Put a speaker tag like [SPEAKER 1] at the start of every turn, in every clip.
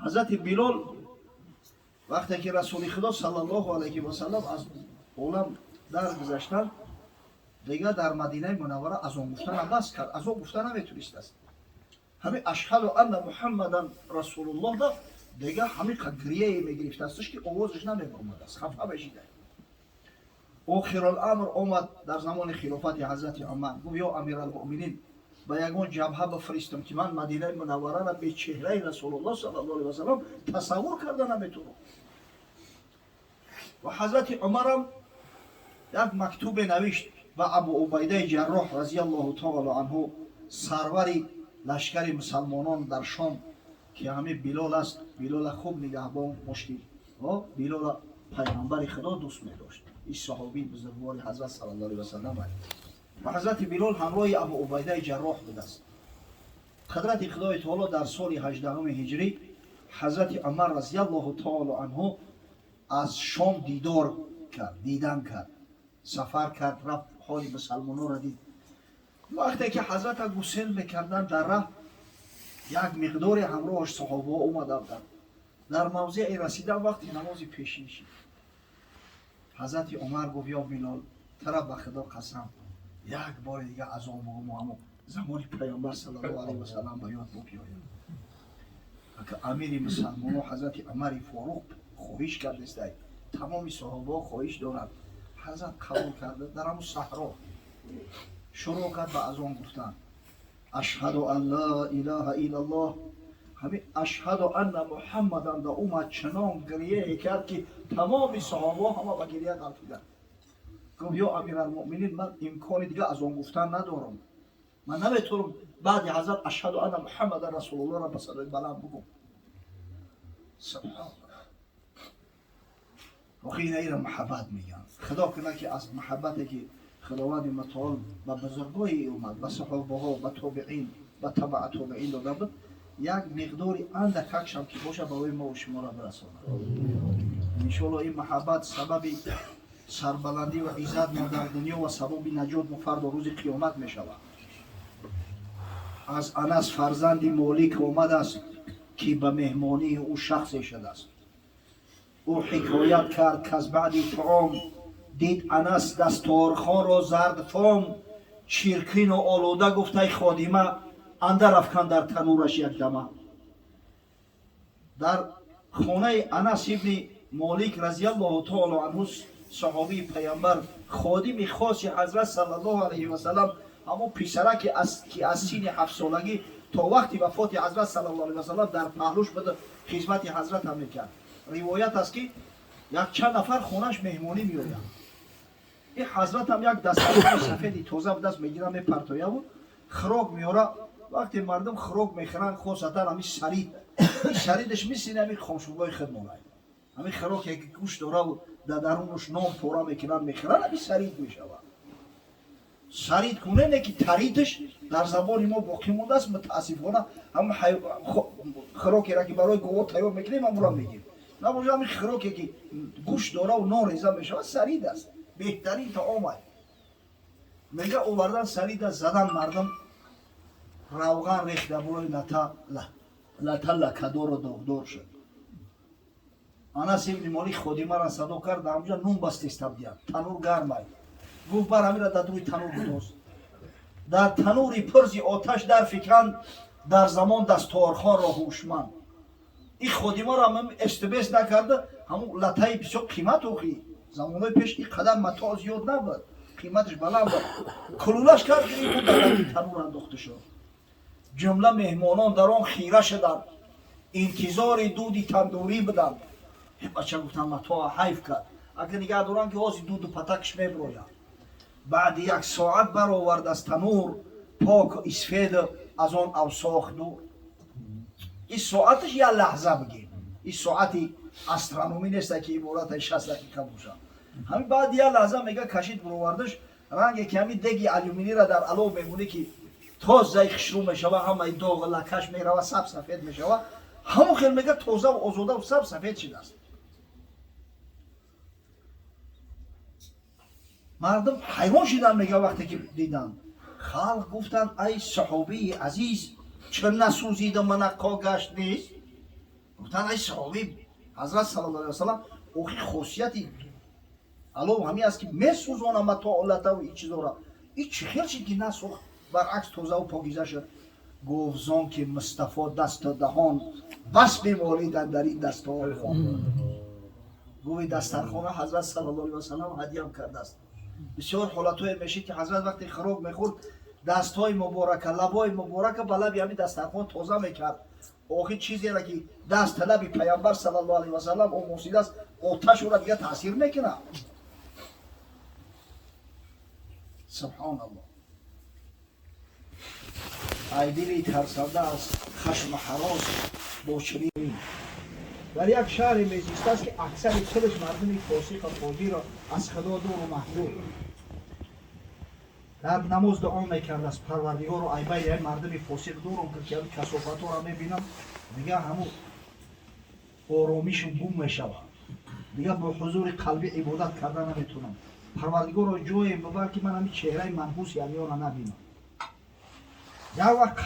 [SPEAKER 1] Ҳазрати Билол вақте ки Расули Худо саллаллоҳу алайҳи васаллам аз олам даргузаштанд, дигар дар Мадинаи Мунаввара азон гуфтана бас кард, азон гуфта наметунистааст. Ҳамин ашҳаду анна Муҳаммадан расулуллоҳ да дигар ҳамин қад гирияе мегирифтастш, ки овозаш намебаромадааст, хафа мешида. Охируламр омад дар замони хилофати ҳазрати Умар, гуфт: ё амиралмуъминин, ба ягон ҷабҳа бифристам, ки ман Мадинаи Мунавварара бе чеҳраи Расулуллоҳ саллаллоҳу алайҳи васаллам тасаввур карда наметавонам. Ва ҳазрати Умарам як мактубе навишт ба Абу Убайдаи Ҷарроҳ разияллоҳу таоло анҳу, сарвари лашкари мусалмонон дар Шом, ки ҳамин Билол аст, Билола хуб нигаҳбон мушкил. Билола пайғамбари Худо дӯст медошт, ин саҳобии бузургвори ҳазрат саллаллоҳу алайҳи васаллам. Ва ҳазрати Билол ҳамроҳи Абу Убайдаи Ҷарроҳ будааст. Қудрати Худои таоло, дар соли 18-уми ҳиҷрӣ ҳазрати Умар разияллоҳу таоло анҳу аз Шом дидор кард, дидан кард, сафар кард, рафт, ҳоли мусалмононро дид. Вақте ки ҳазрата гусел мекарданд, дар раҳ як миқдоре ҳамроҳаш саҳобаҳо омада буданд. Дар мавзеи расидан вақти намози пешин шид. Ҳазрати Умар гуфт: ё Билол, тара ба Худо қасам, як бори дига азон бугуму ҳамо замони Паёмбар саллаллоҳу алайҳи васаллам ба ёд бубиёяд. Амири мусалмоно ҳазрати Умари Форуқ хоҳиш кардестай, тамоми саҳобаҳо хоҳиш доранд. Ҳазрат қабул карда, дар ҳамун саҳро шурӯъ кард ба азон гуфтан: ашҳаду ан ла илаҳа иллаллоҳ. Ҳамин ашҳаду анна Муҳаммадан да омад, чунон гирияе кард, ки тамоми саҳобаҳо ҳама ба гирия ғалтиданд. Гуфт: ё амиралмуъминин, ман имкони дига азон гуфтан надорам, ман наметавонам баъди ҳазрат ашҳаду анна Муҳаммадан расулуллоҳро ба садои баланд бугум. Субҳоналлоҳ! Охи, ина ира муҳаббат мегӯянд. Худо кунад, ки аз муҳаббате, ки Худованди Мутаол ба бузургои уммат, ба саҳобаҳо, ба тобеин, ба табаа тобеин дода буд, як миқдори андакакшам ки боша, барои мо шуморо бирасонад, иншоалло. Ин муҳаббат сабаби сарбаландӣ ва иззат мо дар дунё ва сабаби наҷот мо фардо рӯзи қиёмат мешавад. Аз Анас фарзанди Молик омадааст, ки ба меҳмонии ӯ шахсе шудааст. Ӯ ҳикоят кард, каз баъди таом дид Анас дасторхонро зардфом, чиркину олуда. Гуфтай ходима: андар афкан дар танураш якдама. Дар хонаи Анас ибни Молик разияллоҳу таоло анҳу, саҳобии Паямбар, ходими хоси ҳазрат саллаллоҳу алайҳи васаллам, ҳамон писараке ки аз синни 7-солагӣ то вақти вафоти ҳазрат саллаллоҳу алайҳи васаллам дар паҳлӯш буда, хизмати ҳазрат ҳам мекард. Ривоят аст, ки якчанд нафар хонаш меҳмонӣ меоянд. Ин ҳазратам як дастархони сафеди тоза ба даст мегира, мепартояву хӯрок меора. Вақте мардум хӯрок мехӯранд, хосатан ҳамин сарид, ин саридаш мисли ҳамин хомшӯрбои худ монад, ҳамин хӯроке ки гӯшт дораву дар дарунаш нон пора мекунанд, мехӯранд, ҳамин сарид мешавад. Сарид кунене ки таридаш дар забони мо боқӣ мондааст, мутаассифона. Ҳамн хӯрокеро, ки барои гово тайёр мекунем, ҳамонро мегирем. Набоша, ҳамин хӯроке ки гӯшт дораву нон реза мешавад, сарид аст, беҳтарин таом аст. Мега, овардан сарида, задан мардум, равған рехта болои лата, лата лакадору доғдор шуд. Анас ибни Молик ходимара садо кард: ҳамҷа нун бастеста бидиҳад, танур гармай. Гуфт: бар ҳамира дар рӯи танур гудоз. Дар танури пурзи оташ дар фиканд, дар замон дасторхонро ҳушманд. Ин ходимаро ҳам эстбес накарда, ҳамун латаи бисёр қимат, охи замонҳои пеш ин қадар матоъ зиёд набуд, қиматаш баланд буд, кулулаш кард, гирифт, дар раги танур андохта шуд. Ҷумла меҳмонон дар он хира шуданд, интизори дуди тандурӣ буданд. Бача гуфтанд: матоа ҳайф кард, агар нигаҳ доранд, ки ҳозир дуду патакш меброяд. Баъди як соат баровард аз танур поку исфеду аз он авсох дур. Ин соаташ як лаҳза бигем, ин соати астрономӣ неста, ки ибората 60 дақиқа бошад. Ҳамин баъди як лаҳза, мега, кашид, буровардаш, ранге ки ҳамин деги алюминира дар алов мемонӣ, ки тозаи хушрӯ мешава, ҳамаи доғу лакаш мерава, саб сафед мешава, ҳамон хел, мега, тозаву озодаву саб сафед шидааст. Мардум ҳайрон шиданд, мега, вақте ки диданд. Халқ гуфтанд: ай саҳобии азиз, чӣ насӯзида манаққо гашт нест? Гуфтан ай саҳоби ҳазрат саллаллоҳу алайҳи васаллам, охи хосияти алов ҳамин аст, ки месӯзона матоолатаву ин чизора, ин чӣ хел шид, ки насӯхт, баръакс тозаву покиза шуд? Гуфт: зон ки Мустафо дасту даҳон бас беморидан дар ин дастархон. Гуфт: дастархона ҳазрат саллаллоҳу алайҳи васаллам ҳадиям кардааст. Бисёр ҳолатҳое мешид, ки ҳазрат вақте хӯрок мехӯрд, дастҳои муборака, лабои муборака ба лаби ҳамин дастархон тоза мекард. Охир чизеро, ки даст лаби паямбар саллаллоҳу алайҳи васаллам омосидааст, оташ ӯра дига таъсир мекунад. Субҳоналлоҳ. Ай дили тарсанда аз хашму ҳарос бо чунин дар як шаҳре мезистааст, ки аксари худаш мардуми фосиқу фоҷирро, аз худо дуру маҳдур. Дар намоз дуо мекардааст: Парвардигоро, ай байни ай мардуми фосиқ дурум кун, ки касофатҳоро мебинам, дига ҳамун оромишум гум мешавад, дига бо ҳузури қалбӣ ибодат карда наметунам. Парвардигоро, ҷое бибар, ки ман ҳамин чеҳраи манҳуси ҳамёнро набинам. Як вақт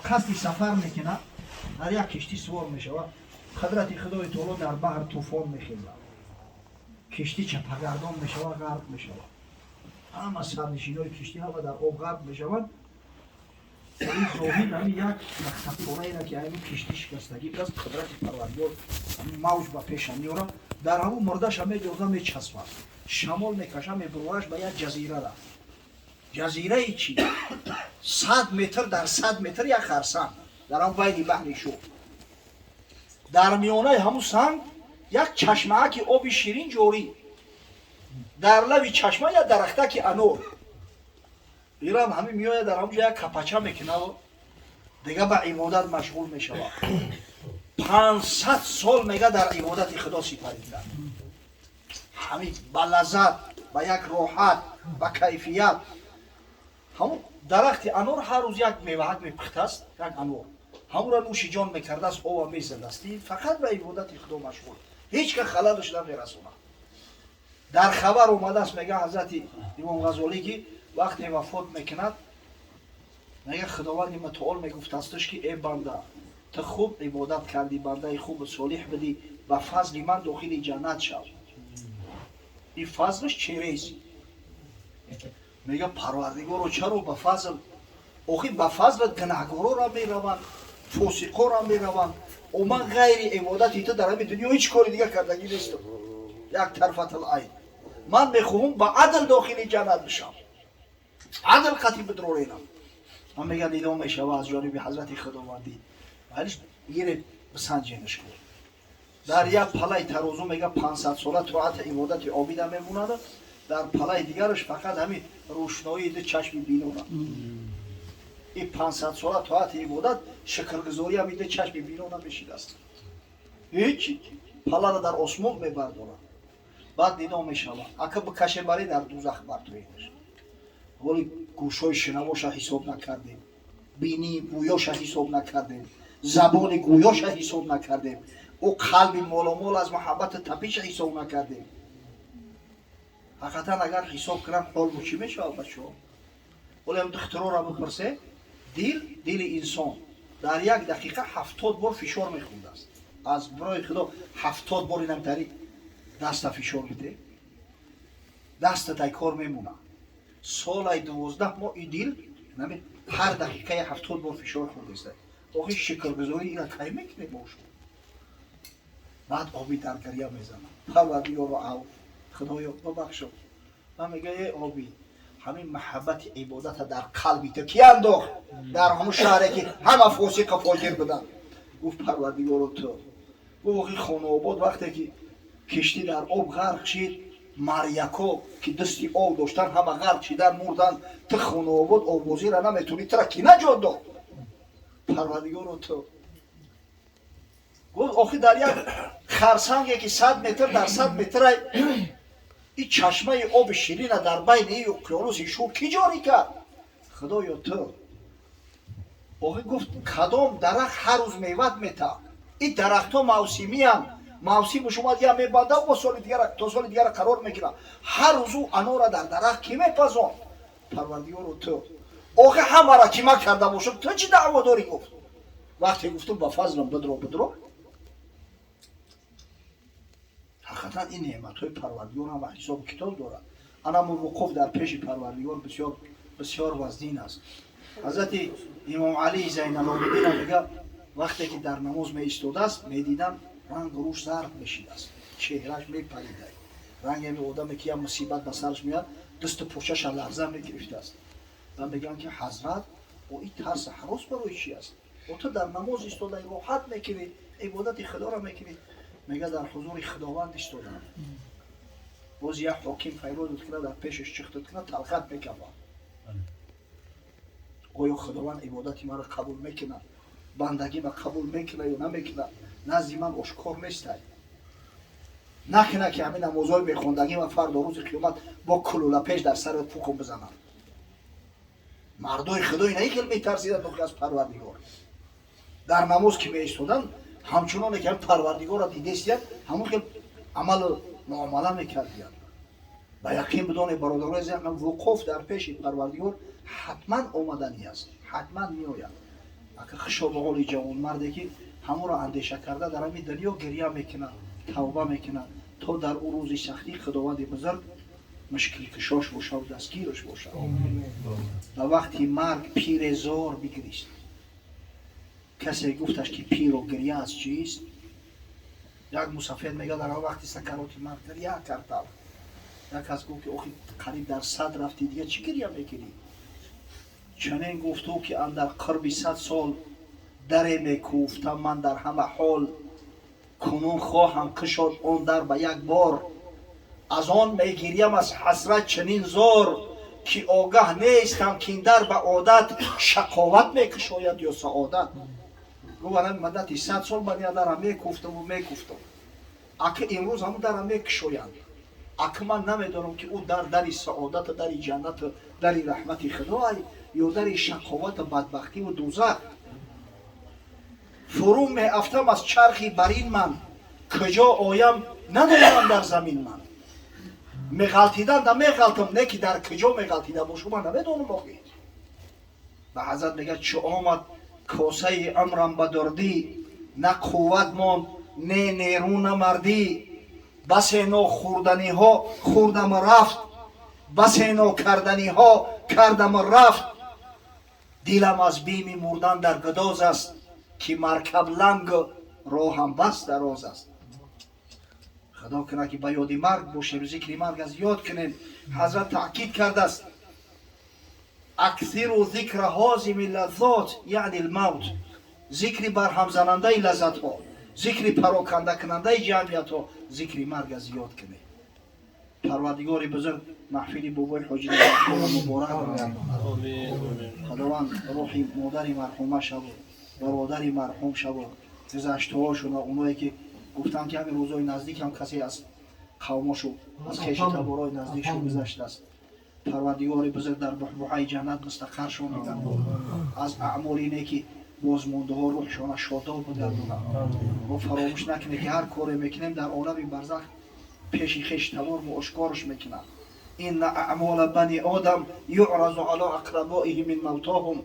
[SPEAKER 1] қасди сафар мекунад, дар як киштӣ сувор мешавад. Қудрати Худои таоло, дар баҳр тӯфон мехезад, киштӣ чапагардон мешавад, ғарқ мешавад. Ҳама сарнишинои киштӣ ҳама дар об ғарқ мешаванд. Ин зоҳид ҳамин як мактабхонаеро, ки ҳамин киштӣ шикастагӣ будааст, қудрати Парвардигор мавҷ ба пеша меорад, дар ҳамун мурдаша медоза, мечаспад, шамол мекаша, мебурораш ба як ҷазирара. Ҷазираи чӣ? 100 метр дар 100 метр як харсанг дар ҳам байни баҳри шӯх. Дар миёнаи ҳамун санг як чашмааки оби ширин ҷорӣ, дар лаби чашма як дарахтаки анор. Ирам ҳамин меояд, дар ҳамунҷо як капача мекунаву дига ба ибодат машғул мешавад. 500 сол мега дар ибодати Худо сипарӣ кард. Ҳамин ба лаззат, ба як роҳат, ба кайфият. Ҳамун дарахти анор ҳар рӯз як меваҳак мепухтааст, як анор, ҳамура нӯши ҷон мекардааст, ова мезадааст. Фақат ба ибодати Худо машғул, ҳеҷ ка халалш намерасонад. Дар хабар омадааст, мега, ҳазрати Имом Ғазолӣ, ки вақте вафот мекунад, мега, Худованди мутаол мегуфтастш, ки э банда, ту хуб ибодат кардӣ, бандаи хубу солиҳ будӣ, ба фазли ман дохили ҷаннат шав. Ин фазлш через. Мега: Парвардигоро, чаро ба фазл? Охи ба фазлат гунаҳгорора мераванд, фосиқора мераванд. О ман ғайри ибодати ту дар ҳамин дунё ҳеҷ кори дига кардагӣ нестам, як тарфатал айн. Ман мехоҳам ба адл дохили ҷаннат бишам, адл қатӣ бидроренам. Ман мега, нидо мешава аз ҷониби ҳазрати Худовандӣ: валиш гире, бисанҷенаш кун. Дар як палаи тарозу, мега, 500-сола тоати ибодати обида мемонад, дар палаи дигараш фақат ҳамин рӯшноии ду чашми бинора. Ин 500-сола тоати ибодат, шукргузорӣ ҳамин ду чашми бино намешидааст. Ҳеҷ палара дар осмон мебардорад. Баъд нидо мешавад: ака бикаше, барӣ дар дузах бартоедаш. Воли гӯшҳои шинавоша ҳисоб накардем, бинии гӯёша ҳисоб накардем, забони гӯёша ҳисоб накардем, ӯ қалби моломол аз муҳаббати тапиша ҳисоб накардем. Ҳақиқатан, агар ҳисоб кунам, ҳолму чӣ мешавад, бачаҳо? Ҳоле духтурора бипурсе, дил, дили инсон дар як дақиқа 70 бор фишор мехӯрдааст. Аз барои Худо, 70 бор инамтари даста фишор биде, даста тай кор мемонад. Солай 12 моҳ и дил ҳар дақиқаи 70 бор фишор хӯрдааст. Охи шукргузорӣ ира кай мекунем мо шумо? Баъд оби дар гиря мезанад: Парвардигоро, авф, Худоё, бабахшо. Ман мега: э оби, ҳамин маҳаббати ибодата дар қалби ту ки андохт, дар ҳамун шаҳре, ки ҳама фосиқу фоҷир буданд? Гуфт: Парвардигоро, ту. Гуфт: охи хонаобод, вақте ки киштӣ дар об ғарқ шид, маряко, ки дасти об доштан, ҳама ғарқ шидан, мурданд, ту хонаобод обозира наметунӣ, тура ки наҷот дод? Парвардигоро, ту. Гуфт: охи дар як харсанге, ки 100 метр дар 100 метра, ин чашмаи оби ширина дар байни ин уқёнуси шур кӣ ҷорӣ кард? Худоё, ту. Охи, гуфт, кадом дарахт ҳар рӯз меват метаҳад? Ин дарахтҳо мавсимиянд, мавсиму шумо я мебанда, бо соли дигара то соли дигара қарор мегирад. Ҳар рӯзу анора дар дарахт кӣ мепазон? Парвардигоро, ту. Охи ҳамара ки ма карда бошам, ту чӣ даъво дорӣ? Гуфт: вақте гуфтум, ба фазлам бидро, бидро. Ҳақиқатан ин неъматҳои Парвардигор ҳам ҳисобу китоб дорад. Анамо вуқуф дар пеши Парвардигор бисёр бисёр вазнин аст. Ҳазрати Имом Алии Зайналобидин мега, вақте ки дар намоз меистодааст, медидам, ранг рӯш зард мешидааст, чеҳраш мепарида, ранги ҳами одаме ки як мусибат ба сараш меяд, дасту пӯчаша ларза мегирифтааст. Ва мегӯянд, ки ҳазрат, о, ин тарса ҳарос барои чи аст? О, ту дар намоз истодаи, роҳат мекунӣ, ибодати Худоро мекунӣ. Мега, дар ҳузури Худованд истодам. Боз як ҳоким файродат кунад, дар пешаш чихтат кунад, талхат мекафад. Оё Худованд ибодати маро қабул мекунад, бандагима қабул мекунад ё намекунад, назди ман ошкор нестай. Накунад, ки ҳамин намозҳои мехондагӣ ма фардо рӯзи қиёмат бо кулулапеш дар сарат пукум бизанам. Мардои Худои на хел метарсиданд охи аз Парвардигор. Дар намоз ки меистоданд, ҳамчуноне ки ҳам Парвардигорро дидестияд, ҳамон хел амалу муомала мекардиянд. Ба яқин бидонед, бародарои азиз, вуқуф дар пеши Парвардигор ҳатман омаданӣ аст, ҳатман меояд. Ака, хушо ба ҳоли ҷавонмарде, ки ҳамонро андеша карда, дар ҳамин дунё гирья мекунад, тавба мекунад, то дар ӯ рӯзи сахтӣ Худованди бузург мушкилкушош бошад, дастгираш бошад. Ба вақти марг пире зор бигирист. Касе гуфташ, ки пиро гирья аз чист? Як мусафед мега, дар вақти сакароти марг гирья кардам. Як кас гуфт, ки охи, қариб дар 100 рафти, дига чӣ гирья мекунӣ? Чунин гуфту, ки андар қурби 100 сол даре мекӯфтам ман дар ҳама ҳол. Кунун хоҳам кушод он дар ба як бор. Аз он мегирьям аз ҳасрат чунин зор, ки огаҳ нестам, ки ин дар ба одат шақоват мекушояд ё саодат. Гуфт, ана муддати 100 сол ман я дара мекӯфтаму мекӯфтам, ака имрӯз ҳамун дара мекушоянд. Ака, ман намедонам, ки ӯ дар дари саодату дари ҷаннату дари раҳмати Худоай ё дари шақовату бадбахтиву дузах. Фурӯ меафтам аз чархи барин ман, куҷо оям надонам дар замин. Ман меғалтидан да меғалтам, не ки дар куҷо меғалтида бошу, ман намедонам охи. Ба ҳазрат мегӯяд, чӣ омад косаи умрам ба дурдӣ, на қувват монд, не нерӯ, на мардӣ. Басе нохӯрданиҳо хӯрдаму рафт, басе нокарданиҳо кардаму рафт. Дилам аз бими мурдан дар гудоз аст, ки маркаб лангу роҳам бас дароз аст. Худо кунад, ки ба ёди марг бошем, зикри марг аз ёд кунем. Ҳазрат таъкид кардааст: أكثروا ذكر هاذم اللذات، یعنی الموت. Зикри барҳамзанандаи лаззатҳо, зикри парокандакунандаи ҷамъиятҳо, зикри марг аз ёд кунед. Парвардигори бузург маҳфили бобои ҳоҷи муборак бигардонад. Худованд рӯҳи модари марҳума шаву бародари марҳум шаву гузаштаҳошуна, оное ки гуфтанд, ки ҳамин рӯзои наздик ҳам касе аз қавмошу аз хеши таборои наздикшу гузаштааст. Парвардигори бузург дар буҳбуҳаи ҷаннат мустақаршон бигардонад, аз аъмоли неки бозмондаҳо рӯҳшона шодоб бигардонад. Мо фаромӯш накунем, ки ҳар коре мекунем, дар олами барзах пеши хеш табор ошкорш мекунад. إن أعمال بني آدم يعرض على أقربائه من موتاهم.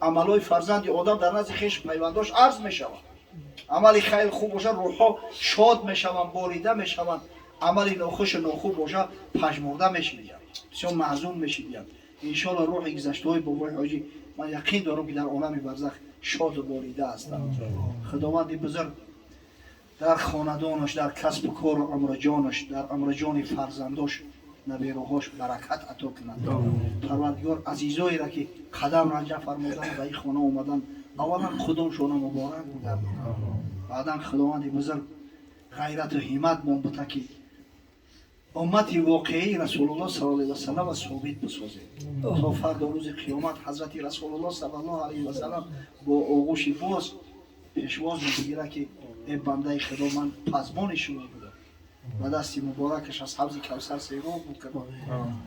[SPEAKER 1] Амалҳои фарзанди одам дар назди хеш пайвандош арз мешавад. Амали хайр хуб бошад, рӯҳҳо шод мешаванд, борида мешаванд. Амали нохушу нохуб бошад, пажмурда мешаванд, бисёр маҳзун мешаванд. Иншоалло, рӯҳи гузаштаҳои бобои ҳоҷӣ, ман яқин дорам, ки дар олами барзах шоду борида ҳастанд. Худованди бузург дар хонадонаш, дар касбу кору умриҷонаш, дар умриҷони фарзандош, набераҳош баракат ато кунад. Парвардигор азизоеро, ки қадам ранҷа фармудан, ба ин хона омадан, аввалан қудумшона муборак бигардонад. Баъдан Худованди бузург ғайрату ҳиммат мон бута, ки уммати воқеии Расулуллоҳ саллаллоҳу алайҳи васаллам собит бисозем, то фардо рӯзи қиёмат ҳазрати Расулуллоҳ саллаллоҳу алайҳи васаллам бо оғӯши боз пешвоз мебигирад, ки э бандаи Худо, ман пазбони шумо будам. Ба дасти муборакаш аз ҳавзи Кавсар сероб мекунад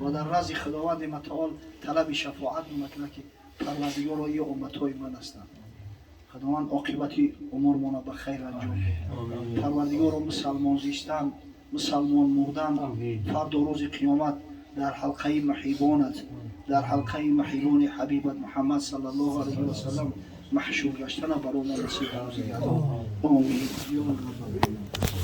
[SPEAKER 1] ва дар назди Худованди мутаол талаби шафоат мекунад, ки Парвардигоро, ё умматҳои ман ҳастанд. Худованд оқибати умурмона ба хайр анҷом деҳад. Парвардигоро, мусалмон зистан, мусалмон мурдан, фардо рӯзи қиёмат дар ҳалқаи маҳибонат, дар ҳалқаи маҳибони ҳабибат Муҳаммад саллаллоҳу алайҳи васаллам маҳшур гаштана барои мо насиб рӯзи гардон. Омин. Ё Раббал.